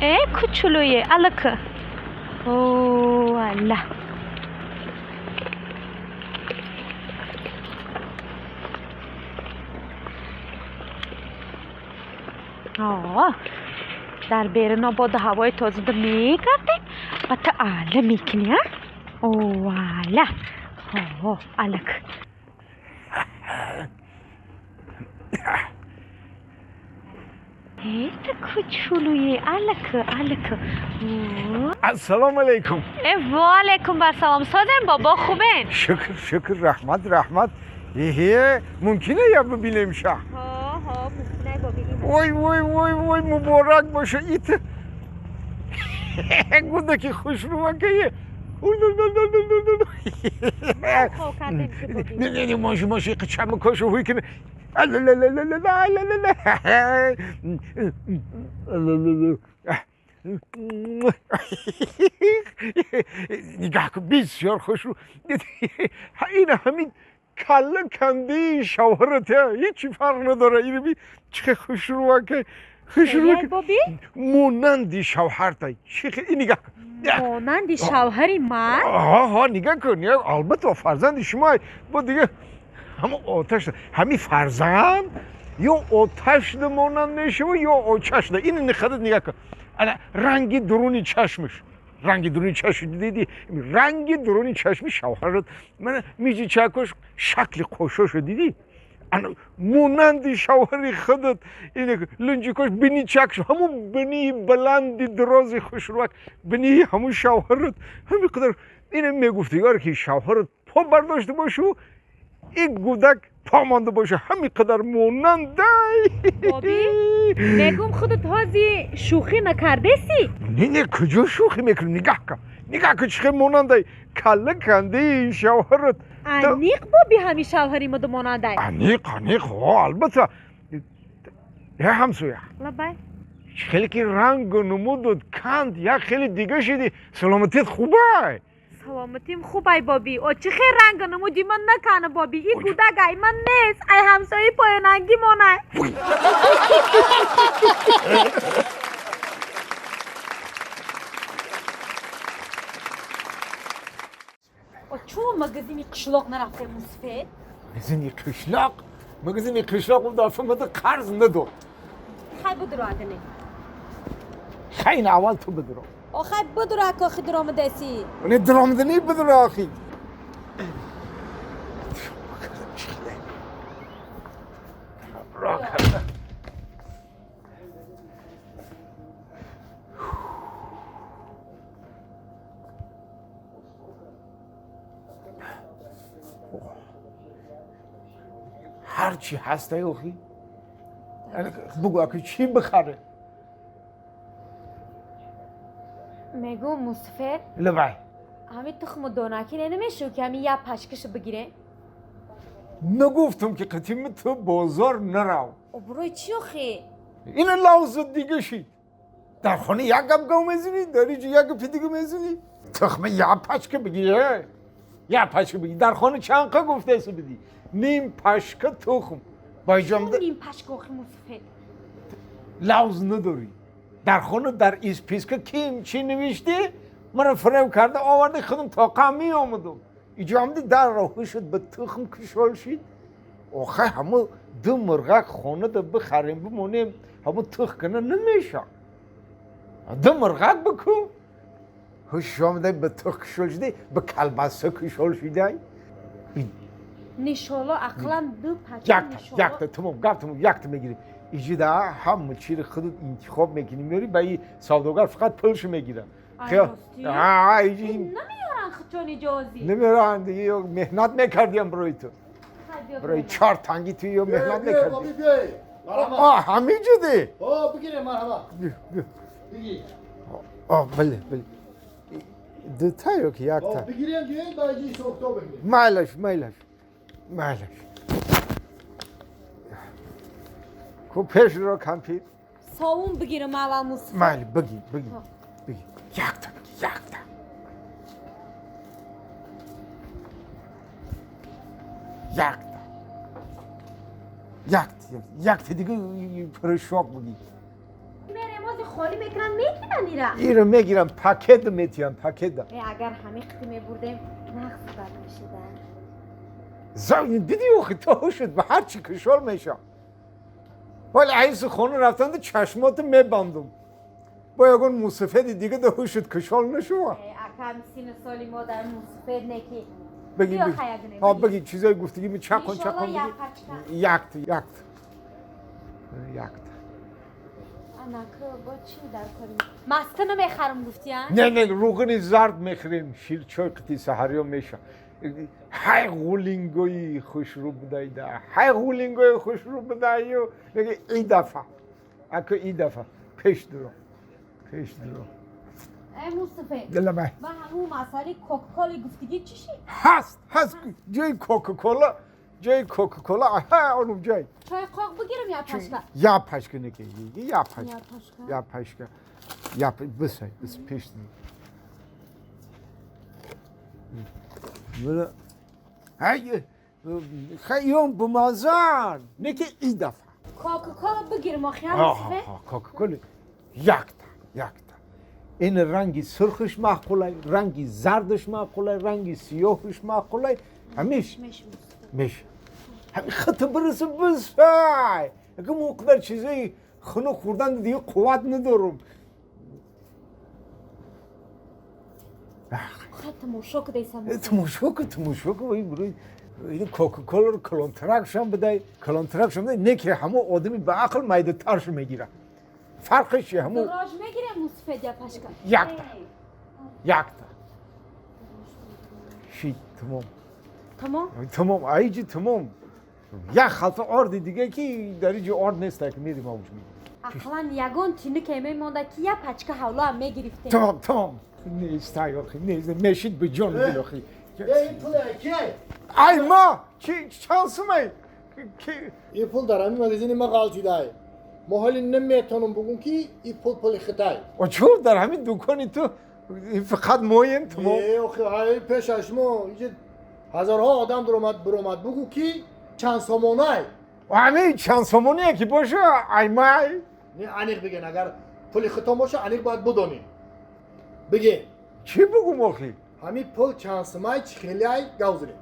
Э кучулуе алак. О алла. Дар берун ободу ҳавои тозада мегардем ба ту алла мекунӣ, а? О алла. О алак. Это кучулуе алак алак. Ассалому алайкум. Ва алайкум ассалом. Созем бобо, хубен? Шукр, шукр, раҳмат, раҳмат. Эҳе, мумкине я бибинем ша? Ҳо, ҳо, мумкине бибинем. Ой, ой, ой, ой, муборак боша. Ит. Гудаки хушрӯакае. Не, не, не, можи, можи, қичам кошу ҳуй кина. Нигоҳ кун, бисёр хушрӯ. Ин ҳамин калла кандаи шавҳарат, ҳечи фарқ надорад. Ин би чӣ хушрӯака, хушрӯ монанди шавҳарта. Чӣ ин нигоҳ кун. Монанди шавҳари ман? Ҳа, ҳа, нигоҳ кун. Албатта фарзанди шумо бо дига ҳамон оташ, ҳамин фарзанд ё оташда монанд мешава ё очашда. Ин нихадат нигоҳ кун. Ана ранги дуруни чашмаш, ранги дуруни чашм диди, ранги дуруни чашми шавҳарат. Мана миҷи чакош, шакли қошошо дидӣ? Ана монанди шавҳари худат. Ин лунҷикош, бини чакш, ҳамон бинии баланди дарози хушрӯак, бинии ҳамон шавҳарат. Ҳамин қадар ина мегуфтигар ки шавҳарат по бардошта бошу, ин гудак по монда боша, ҳамин қадар монандай. Боби, мегум худат ҳози шӯхӣ накардеси? Не, не, куҷо шӯхӣ мекунем? Нигоҳ кун, нигоҳ кун, чӣ хел монандай калла кандаи шавҳарат. Аниқ боби ҳамин шавҳари мада монандай? Аниқ, аниқ, ҳо, албатта. Э ҳамсоя. Лабай. Хеле ки рангу намудут канд, як хеле дига шиди. Саломатият хубай? Саломатим хубай боби. О чӣ хел рангу намуди ман накана боби. И гудак ай ман нест, ай ҳамсояи поёнангӣ монай. О чӯ магазини қишлоқ нарафтем мусфед? Магазини қишлоқ? Магазини қишлоқ у дафъа мада қарз надод. Хай бидуро адане. Хай ин аввал ту бидуро. О хай бидуро акохи дуромадаси. Не дуромадани бидуро охи. ҳарчи ҳастай охи. Бугӯ аки чӣ бихаре? Мегӯм мусфед. Лабай. Ҳамин тухму донаки намешав ки ҳамин як пашкаша бигирем? Нагуфтам ки қатими ту бозор нарав. Обрӯи чӣ охи? Ина лавзу дига шид. Дар хона як гап гав мезанӣ, дар инҷо як гапи дига мезанӣ. Тухма як пашка бигир, як пашка бигир. Дар хона чанд қа гуфтаси бидӣ? Ним пашка тухм. Байҷамда ним пашка охи мусфед? Лавз надорӣ. Дар хона дар исписка ким чӣ навиштӣ? Маро фиреб карда оварди, худам тоқа меомадам. Иҷо дар роҳӣ шуд ба тухм кушол шид. Охай ҳамо ду мурғак хонада бихарем бимонем, ҳамо тухм кана намеша. Ду мурғак бику. Ҳуш омада ба тухм кушол шуди, ба калбаса кушол шудай. Нишоло ақлан ду пачка нишоло. Якта, тамом, гап тамом, якта мегирем. Иҷида ҳама чиро худат интихоб мекунӣ, меёрӣ ба ин савдогар фақат пулшо мегирад. Намеёранд худшон иҷозӣ. Намеёранд, дига меҳнат мекардиам барои ту. Барои чор танги ту ё меҳнат мекардӣ. Ҳамин ҷуди? Бигирем, марҳабо. Бигир. Бале, бале. Дута ё ки якта? Бигирем, гирем, ба иҷи сохто бигирем. Майлаш, майлаш, майлаш. Ку пеш ро кампир. Совун бигирам аввал мусфед. Майли, бигир, бигир, бигир. Якта бигир, якта. Якта. Якта, якта дига порошок бигир. Мерем ози холи мекунан мегиран ира. Иро мегирам, пакет метиям, пакет. Агар ҳами қити мебурдем, нағз бад мешида. Диди охи то шуд ба ҳар чӣ кушол мешам. Вале айси хона рафтанда чашмоту мебандум. Бо ягон мусафеди дига да ҳушуд кушол нашува. Акам сину соли мо дар мусафед неки. Беги, ҳа беги чизои гуфтагӣ ми чақон чақон беги. Якт, якт. Якт. Анака бо чӣ дар корим? Маска намехарам гуфтӣ, а? Не, не, руғани зард мехӯрем, ширчой қити саҳариё меша. Ҳай ғулингои хушрӯ будайда, ҳай ғулингои хушрӯ будаю. Меги и дафа. Ака и дафа. Пеш дуро. Пеш дуро. Эй Мустафе. Дилама. Ба ҳамун масъалаи Кока-Кола гуфтагӣ чӣ шид? Ҳаст, ҳаст. Ҷои Кока-Кола, ҷои Кока-Кола, аҳа, онум ҷой. Чой қоқ бигирам я пашка? Я пашка неки, я пашка. Я пашка. Я бисай, бис пеш дуро. Ҳай, хайём бумазан. Неки и дафа. Кока-Кола бигирам, охи, Мустафе? Аҳа, Кока-Кола. Якта, якта. Ин ранги сурхш маъқулай, ранги зардш маъқулай, ранги сиёҳш маъқулай. Ҳамеш меш. Ҳами хат бираса бисай. Агар мо қадар чизои хунук хӯрдан дига қувват надорум. Хат тамошо кудайсам. Тамошо ку, тамошо ку, ин буруй ин Кока-Кола калонтракшам бидай, калонтракшам бидай, не ки ҳамо одами ба ақл майдатарш мегира. Фарқиш чи ҳамо Дорож мегирем Мустафе я пашка? Якта. Якта. Шид, тамом. Тамом? Тамом, айҷи тамом. Як халта орди дига ки дар иҷи орд нест, ки мерим авҷ мегирем. Ақлан ягон тинуке мемонда ки я пачка ҳавлоам мегирифтем. Тамом, тамом. Нест, ай охи, нест, мешид ба ҷон дил охи. Ин пул ки? Ай ма, чи чанд сумай? Ин пул дар ҳамин магазини ма ғалтидай. Мо ҳоли наметонам бугум ки ин пул пули хитай. О чӯ дар ҳамин дукони ту фақат моем тамом. Э, охи, ҳай пеш аз шумо иҷа ҳазорҳо одам дуромад буромад бугу ки чанд сомонай. Ҳамин чанд сомоние ки боша, ай май. Не, аниқ бигин, агар пули хитон боша, аниқ бояд бидонӣ. Бигин. Чӣ бугум охи? Ҳамин пул чанд сомай, чӣ хелиай гав зирем.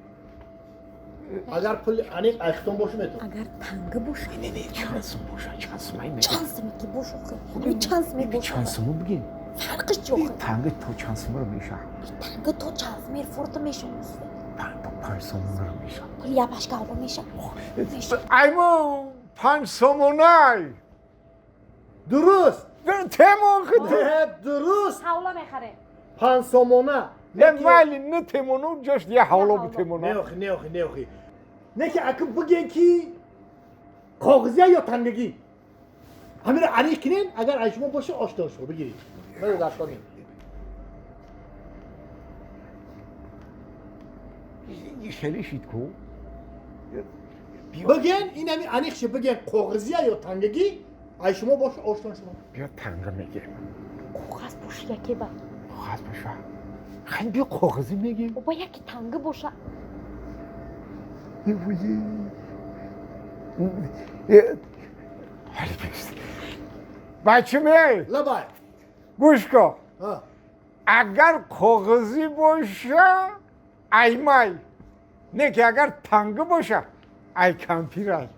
Агар пул аниқ ай хитон боша метавон. Агар танга боша. Не, не, чанд сом боша, чанд сомай ме. Чанд соме ки боша охи. Ҳамин чанд соме боша. Чанд сомо бигин. Фарқиш чӣ охи? Танга то чанд соморо меша. Танга то чанд сомер фурта меша Мустафе. Панҷ сомонаро меша. Пул я пашка ҳавло меша. Ай мо панҷ сомонай. Дуруст. Темон хит. Дуруст. Ҳавло мехарем. Панҷ сомона. Не вали не темону ҷош я ҳавло битемона. Не охи, не охи, не охи. Не ки аки биген ки коғизия ё тангагӣ. Ҳаминро аниқ кунен, агар аз шумо боша ошто шумо бигиред. Ман дар кор. Хеле шид ку. Биген, ин ҳамин аниқ ши биген коғизия ё тангагӣ, аз шумо боша ошто шумо. Биё танга мегирем. Коғаз боша яке ба. Коғаз боша. Хай биё коғазӣ мегирем. Оба яке танга боша. Бачаме. Лабай. Гӯш кун. Агар коғазӣ боша, ай май. Не ки агар танга боша, ай кампирай.